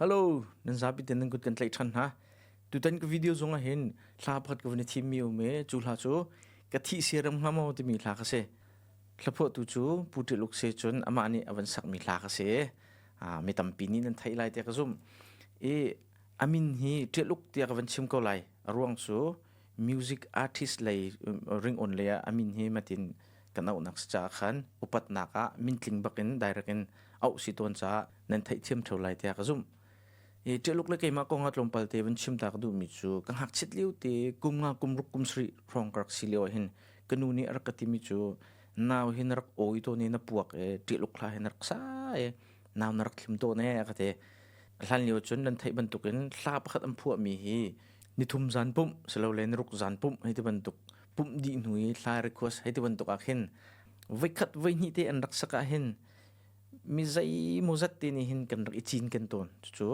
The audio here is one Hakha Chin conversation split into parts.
Hello, nan zapi ten nan kut kan tlaih ṭhan hna. Tutan ka video zong ah hin hla pakhat ka van i thimmi um i cu hla cu ka thih siaram hnga maw timi hla ka si. Hlaphuahtu cu Pu Ṭil Uk Se cun amah nih a van sakmi hla ka si. Mi tampi nih nan theih lai tiah ka zumh. I a min hi Ṭil Uk tiah ka van chim ko lai. A ruang cu music artist lei ringawn lei ah a min hi matin kan auhnak si caah khan upatnak ah mintling bakin direct in auh si tawn caah nan theihthiam ṭheo lai tiah ka zumh. I ṭialuk le keimah kong ah tlawmpal te van chim ta ka duhmi cu ka ngakchit lio te kum nga kum ruk kum sarih hrawng ka rak si lio ah hin ka nu nih a rak ka timi cu nau hi na rak awi tawn i na puak e ṭialuk hla hi na rak sa e nau na rak thlim tawn e a ka ti. Hlan lio cun nan theih bantukin hla pakhat an phuahmi hi nithum zan pumh silole niruk zan pumh hei ti bantuk pumh dih hnu i hla request hei ti bantuk ah khin voikhat voihnih te an rak sak ah hin mi zeimawzat te nih hin kan rak i cin ken tawn. Cucu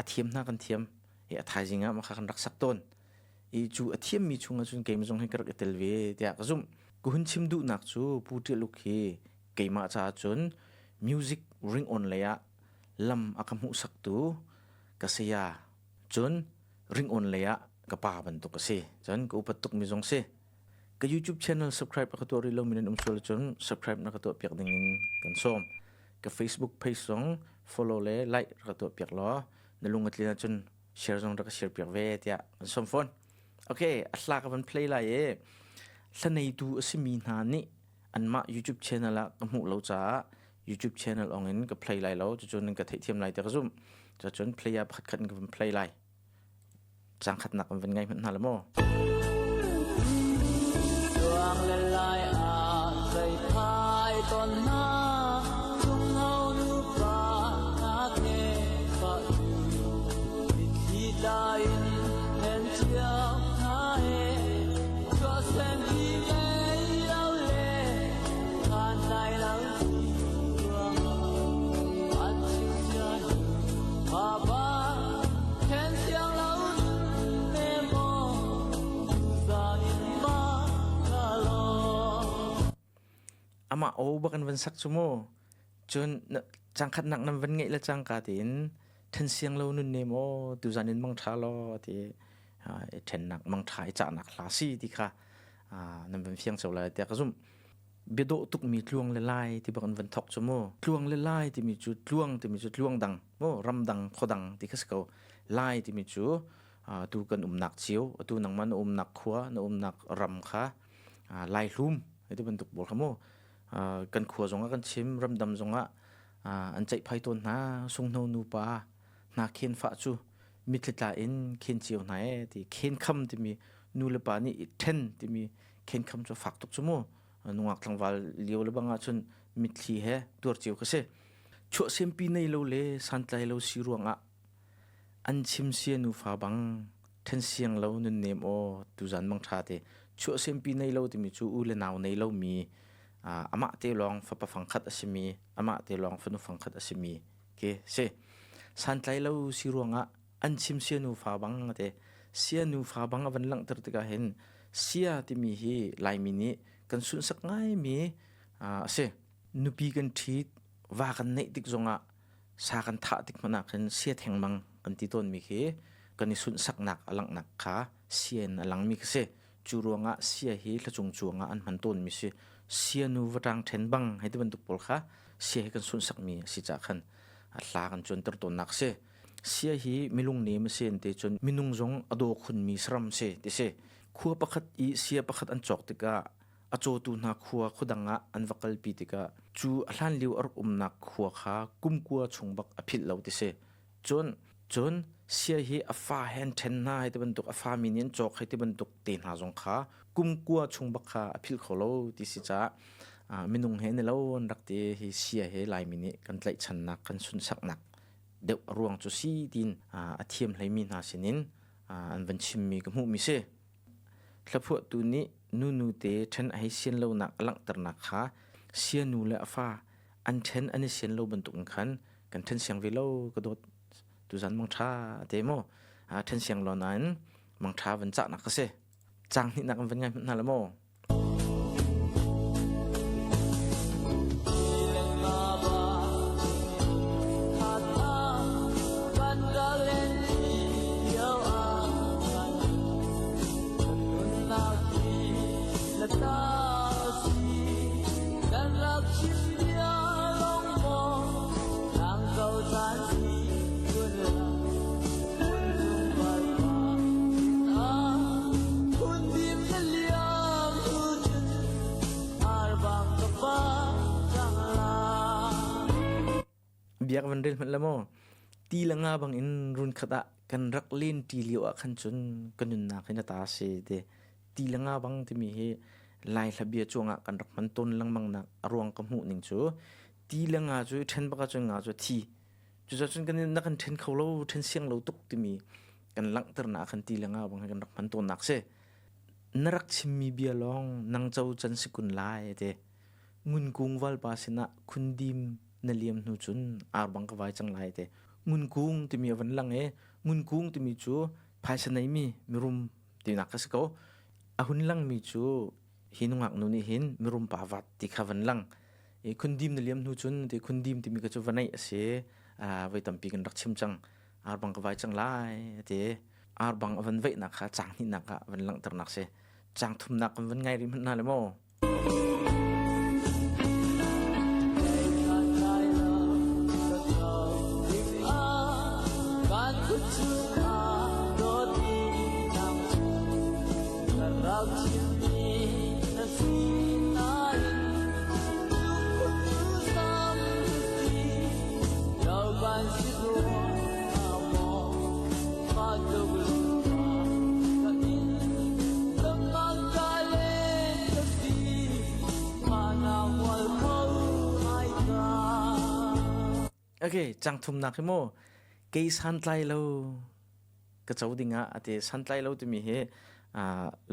a thiam hna kan thiam i a thaizing ah mah kha kan rak sak tawn. I cu a thiammi chungah cun keimah zong hi ka rak i tel ve tiah ka zumh. Ka hun chim duhnak cu Pu Ṭial Uk hi keimah caah cun music ringawn lei ah lam a ka hmuhsaktu ka saya cun ringawn lei ah ka pa bantuk a si. Cun ka upat tukmi zong si. Ka YouTube channel subscribe a ka tuah rih lomi nan um sual cun subscribe na ka tuah piak ding in kan sawm. Ka Facebook page zong follow le like rak ka tuah piak law na lung a tlin ahcun share zong rak ka share piak ve tiah kan sawm fawn. Okay, a hla ka van play lai i hla neitu a simi hna nih anmah YouTube channel ah ka hmuh lo caah YouTube channel ong in ka play lai lo cucun nan ka theihthiam lai ti ka zumh. Cucun play ah pakhat khat in ka van play lai. Cang khatnak an van ngai hmanh hna la maw? Tuang le lai ah zeiphai ton na chungho nupa na ke fa tu mitthli tla in hen chiang hna he chuahsem ti ngei lo le khan lai lo ti ruangah an chim cia Papa Amah aw bak an van sak cu mu. Cun cangkhatnak nan van ngeih le cangka tiin then siang lo nun ne maw tuzan in mangtha law ti thennak mangtha i cahnak hla si ti kha nan van fiang cio lai tiah ka zumh. Biadawh tukmi tluang le lai ti bak an van thok cu mu. Tluang le lai timi cu tluang timi cu tluang dang maw ramdang khuadang ti kha si ko lai timi cu tu kan umnak cio atu nangmah na umnak khua na umnak ram kha lai hlum ti bantuk pawl kha mu kan khua zongah kan chim ramdam zongah an ceihphai tawn hna sunghno nupa hna khen fah cu mitthli tla in khen cio hna e ti khen kham timi nu le pa nih then timi khen kham cu fak tuk cu mu nungak tlangval lio le bang ahcun mitthli he tuar cio ka si Chuahsempi nei lo le santlai lo si ruangah an chim sia nufa bang ṭhen siang lo nunnem aw tuzan mang ṭha te chuahsempi nei lo timi cu u le nau nei lomi amah te lawng fapa fangkhat a simi amah te lawng fanu fangkhat a simi khi si santlai lo si ruangah an chim sia nufa bang te sia nufa bang a van langhter tikah hin sia timi hi Laimi nih kan sunhsak ngaimi a si Nupi kan ṭhit, va kan neih tik zongah sa kan thah tik hmanh ah khin sia thengmang kan ti tawnmi khi kan i sunhsaknak a langhnak kha sia in a langmi khi si. Cu ruangah sia hi hlacung cuang ah an hman tawnmi si. Sia nu va ṭang ṭhen bang hei ti bantuk pawl kha sia hi kan sunhsakmi a si caah khan a hla kan cuanter tawnnak a si. Sia hi milung nem a si an ti cun minung zong a daw khunmi saram si ti si. Khua pakhat i sia pakhat an cawk tikah a cawtu hna khua khuadang ah an va kalpi tikah cu a hlan lio a rak umnak khua kha kumkua chung bak a philh lo ti si. Cun cun sia hi a fa he an ṭhen hna hei ti bantuk a fa mi nih an cawk hei ti bantuk te hna zong kha kumkua chung bak kha a philh kho lo ti si caah minung he ni lo an rak ti hi sia he Laimi nih kan tlaihchannak kan sunsaknak deuh a ruang cu si tiin a thiam hleimi hna sinin an van chimmi ka hmuhmi si. Thlaphuahtu nih nunu te ṭhen a hei sian lonak a langhternak kha sianu le a fa an ṭhen an i sian lo bantukin khan kan ṭhen siang ve lo ka dawt tuzan mangṭha a te maw a ṭhen siang lo nain mangṭha van cahnak ka si caang hnihnak an van ngai hmanh hna le maw caan si kun la kun cung valpa ah phun dim na liam hnu cun arbang ka pa cang la. Biak van rel hmanh la maw? Ti le nga bang in run khat ah kan rak len ṭi lio ah khan cun ka nunnak hi na ta si ti. Ti le nga bang timi hi Lai hlabia cuangah kan rak hman tawn lengmang nak a ruang ka hmuh ning cu ti le nga cu ṭhen bak ahcun nga cu a thi. Cucaah cun kan na kan ṭhen kho lo, ṭhen siang lo tuk timi kan langhternak ah khan ti le nga bang hi kan rak hman tawnnak si. Na rak chimmi bia lawng nang co can si kun lai ti. Ngunkung valpa sinah khundim na liam hnu cun arbang ka vai cang lai te. Ngunkung timi a van lang i ngunkung timi cu phaisa neimi mirum tinak ka si ko. A hun langmi cu hi nungak nu nih hin mirum pa vat ti kha van lang. I khundim na liam hnu cun ti khundim timi ka cu va neih a si. Voi tampi kan rak chim cang. Arbang ka vai cang lai ti. Arbang a van veihnak kha caang hnihnak ah van langhternak si. Caang thumnak kan van ngai rih hmanh hna le maw? Okay, cang thumnak hi mu kei santlai lo ka co ding ah ate santlai lo timi hi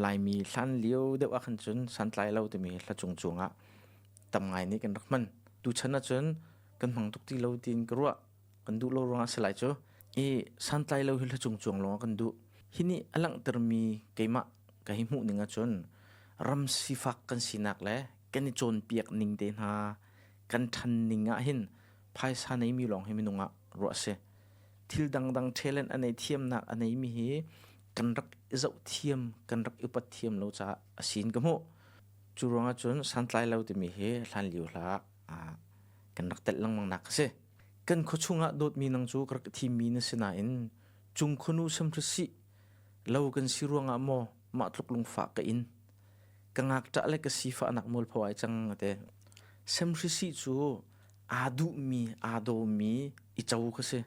Laimi hlan lio deuh ah khan cun santlai lo timi hla cung cung ah tam ngai nih kan rak hman. Tu chan ah cun kan hmang tuk ti lo tiin ka ruah. Kan duh lo ruangah si lai cu. I santlai lo hi hla cung cuang lawng kan duh. Hi nih a langhtermi keimah ka hi hmuh ning ahcun ram sifak kan sinak le kan i cawnpiak ning te hna kan ṭhan ning ah hin phaisa neimi lawng hi minung ah ruah a si. Thil dangdang talent a nei thiamnak a neimi hi kan rak i zoh thiam, kan rak i upat thiam lo caah a sin ka hmuh. Cu ruangah cun santlai lo timi hi hlanlio hla ah kan rak telh lengmang nak a si. Kan khuachung ah dawtmi nang cu ka rak thimmi na si nain cung khuanu samhrisih lo kan si ruangah maw mah tluk lungfah ka in ka ngakṭah le ka sifahnak mualpho ai cang ate. Samhrisih cu aa duhmi aa dawmi i co kha si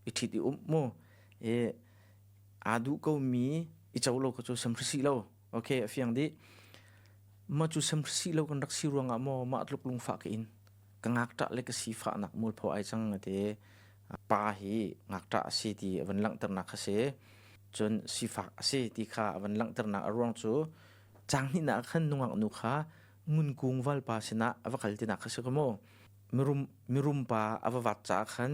i ṭhit i um mu i aa duh komi i co lo kha cu samhrisih lo. Okay, a fiang dih. Mah cu samhrisih lo kan rak si ruangah maw mah tluk lungfah ka in ka ngakṭah le ka sifahnak mualpho ai cang ati. Pa hi ngakṭah a si ti a van langhternak kha si. Cun sifak a si ti kha a van langhternak a ruang cu caang hnihnak ah khan nungak nu kha ngunkung valpa sinah a va kal tinak kha si ko mu. Mirum, mirum pa a va vat caah khan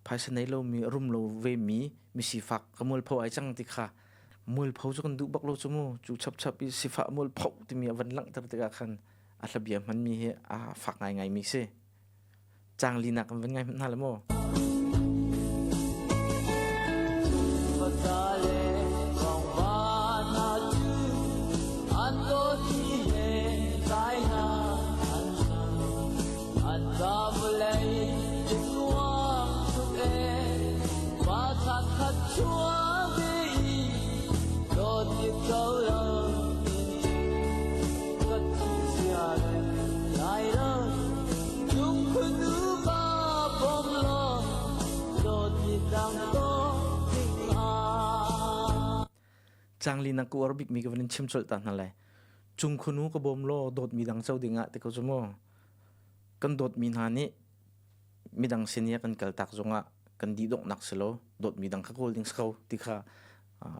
phaisa nei lomi a rum lo vemi misifak ka mualpho ai cang ti kha mualpho cu kan duh bak lo cu mu cu chapchap i sifah mualpho timi a van langhter tikah khan a hlabia hmanmi hi a fak ngaingai mi si cang linak kan van ngai hmanh hna le maw. Cangli na ka uar bikmi ka van in chim colh ta hna lai. Cung khunu ka bawm law dawtmi dang co ding ah ti ko cu mu. Kan dawtmi hna nih midang sin i a kan kaltak zongah kan dihdonghnak si lo dawtmi dang kha kawl ding si ko ti kha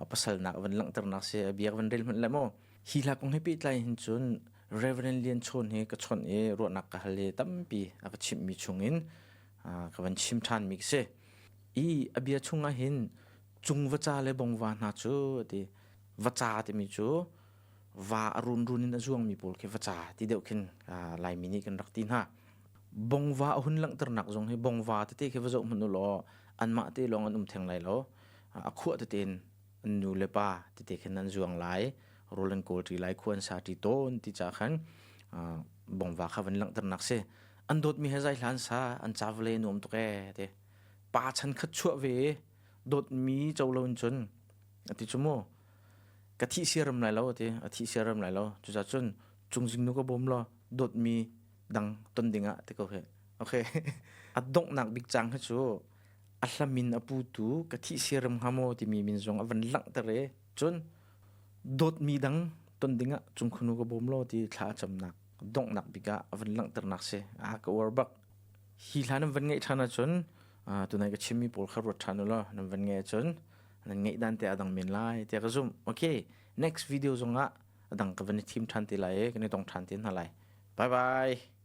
a pasalnak a van langhternak si a bia van rel hmanh le maw hi hla kong he pehtlai hin cun Reverend Lian Chawn hi ka chawnh i ruahnak ka hal i tampi a ka chimhmi chungin ka van chim ṭhanmi ka si i a bia chungah hin cung vaca le bongva hna cu ti vaca timi cu va a runrun in a zuangmi pawl khi vaca ti deuh khin Laimi nih kan rak ti hna. Bongva a hun langhternak zong hi bongva tete khi va zoh hmanh u law anmah te lawng an um theng lai lo. A khuah tete in an nu le pa tete khin an zuang lai, rawl an kawl ṭi lai, khua an sa ṭi tawn ti ca khan bongva kha van langhternak si. An dawtmi he zai hlan sa, an ca vawlei a nuam tuk ee ti. Pa chan khat chuah ve dawtmi co lo in cun ati cu mu ka thih siaram lai lo ati a thih siaram lai lo cucaah cun cungzing nu ka bawm law dawtmi dang ton dingah ti ko he. Okay, a donghnak bik cang hi cu a hlamin a putu ka thih siaram hnga maw timi min zong a van langhter i cun dawtmi dang ton dingah cungkhunu ka bawm law ti thla a camnak donghnak bik ah a van langhternak si. A ka uar bak. Hi hla nan van ngaih ṭhan ahcun tunai ka chimmi pawl kha ruat ṭhan u law nan van ngaih ahcun nan ngaih dan te a dang men lai tiah ka zumh. Okay, next video zongah a dang ka van i thim ṭhan te lai i kan i tong ṭhan te hna lai. Bye bye.